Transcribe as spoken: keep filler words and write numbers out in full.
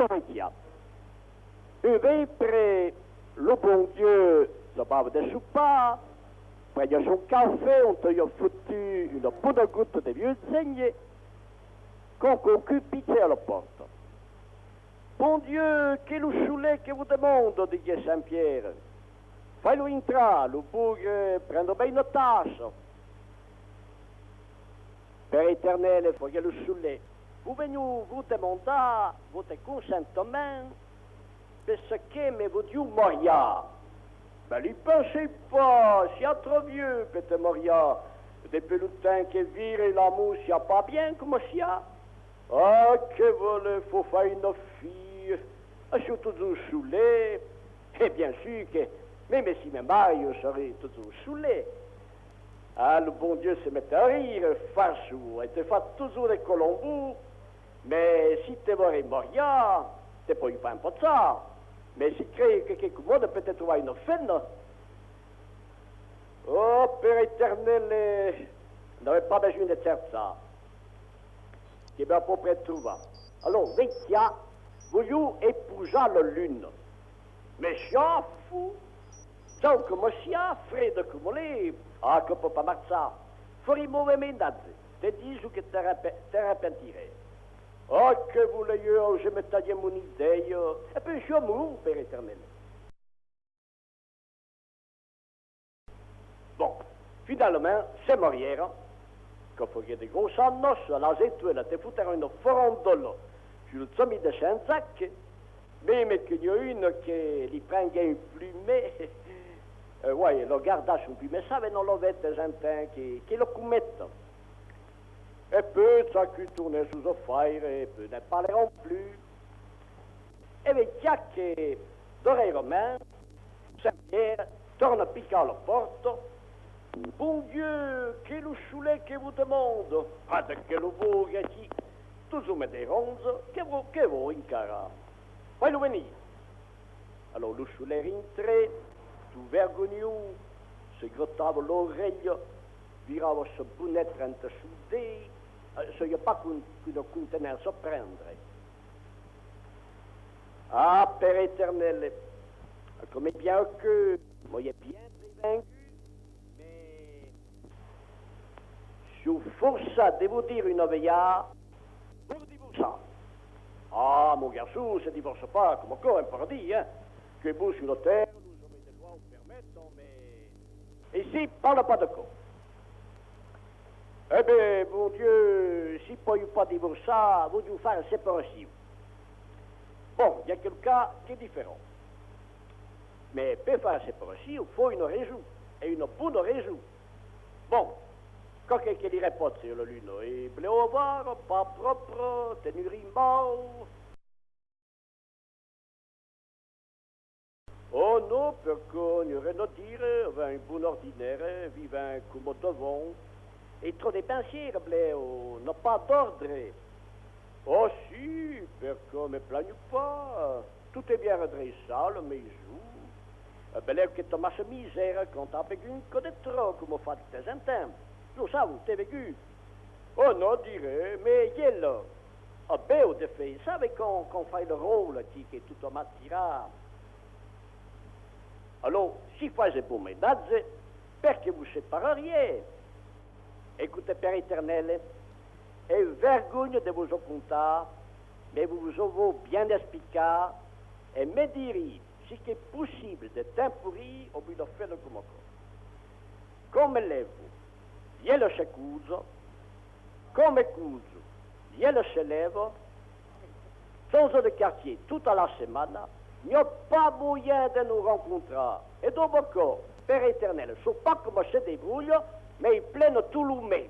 Veiquiá. Un vèspre, lo bon Dieu acabava de sopar, preniá son cafè ont aviá fotut una bona gota de viu gènge, quand quauqu'un pichèt a la pòrta. Bon Dieu, qu'es lo solet que vos demanda, diguèt Sent Pièrre. Fai-lo intrar, lo vòrre prendre ben una tassa. Père Eternel, faguèt lo solet, vos veniá vos demandar vòstre consentiment per çò que me voliá mariar. Ben, li pensèi pas, siá tròp vieu per te mariar. Dempuei lo temps que vire, l'amor siá pas bien coma siá. Ah, que vòle, fau far una filha, e siáu totjorn solet. E bien sûr que, meme si me mario, sarai totjorn solet. Ah, lo bon Dieu se metèt a rire, farçon, e te fa totjorn de colombo, mas si te vòle mariar, te pòdi pas empachar, mas si crei que qu'es comòde per te trobar una femna. Oh, Père Eternel, n'avètz pas besonh de cherchar. Que vau a pauc près trobar. Alòrs, veiquiá, voliá esposar la luna. Mas siá fou! Chau coma siá, freda coma l'es, ah, aquò pòt pas marchar. Farí mauvais menatge, te disi que te repe-, te repentiràs. Ah, que volèi, ieu, ausir, me talhèt mon idèia. E puei siáu amorós, Père Eternel. Bon, finalament, se marièron, que faguèt de grossas nòças, a las estoelas te fotèron una farandòla sul chamin de Sent Jacques, meme que n'i a una que li prenguèt un plumet, e uèi, la gardèt son plumet, sabe, non la vètz, entendi, que, que la cometa. E puei, chacun tornèt sos afaires, e puei ne'n parlèron plus. E veiquiá que, darrèrament, Sent Pièrre torna picar a la pòrta. Bon Dieu, qu'es lo solet que vos demanda. Ah, de que lo vòrre aquí, totjorn me derange, que vòu, que vòu encara? Fai-lo venir. Alòrs lo solet rintrèt, tot vergonhós, se gratava l'aurelha, virava sa boneta entre sos dets, e sabiá pas quin-, quina contenença prendre. Ah, Père Eternel, aquò m'es bien au cœur, m'auriá bien prevengut, mas siáu forçat de vos dire una velhada, vos divorçatz. Ah, mon garçon, se divorça pas, coma aquò, en paradís, hein. Que vos sus la tèrra, los òmes de loi o permeton, mas aicí, parla pas d'aquò. E ben, bon Dieu, si pòdi pas divorçar, voliá far separacion. Bon, i a quel cas qu'es diferent. Mas per far separacion, fau una rason, e una bona rason. Bon, quò qu'es que li repòcha la luna? Es blèu avara, pas pròpra, tenura mau? Oh non, perqué, n'i a ren a dire, avèm un bon ordinaire, vivèm coma davant. Es tròp de pensièrs, blèu, n'a pas d'òrdre. Oh si, perqué, me planho pas. Tot es bien redreçat a la maison. E belèu que t'as massa misèra quand t'as begut un còp de tròp, coma fau de temps en temps. Lo sabi, t'es begut. Oh non, dire, mas iela, a beu de fèit, sabe quand, quand fai le ròtle aquí, qu'es tot amatirat. Alòrs, si fas de bon menatge, perqué vos separariatz? Escotatz, Père Eternel, ai vergonha de vos o contar, mas vos o vau bien explicar, e me diretz si qu'es possible de temporir amb una femna coma aquò. Quand me lèvo, iela se coja, quand me cojo, iela se lèva, change de quartier tota la setmana, n'i a pas moyen de nos rencontrar. E dab aquò, Père Eternel, soi pas coma se debrolha, mas es plena tot lo mes.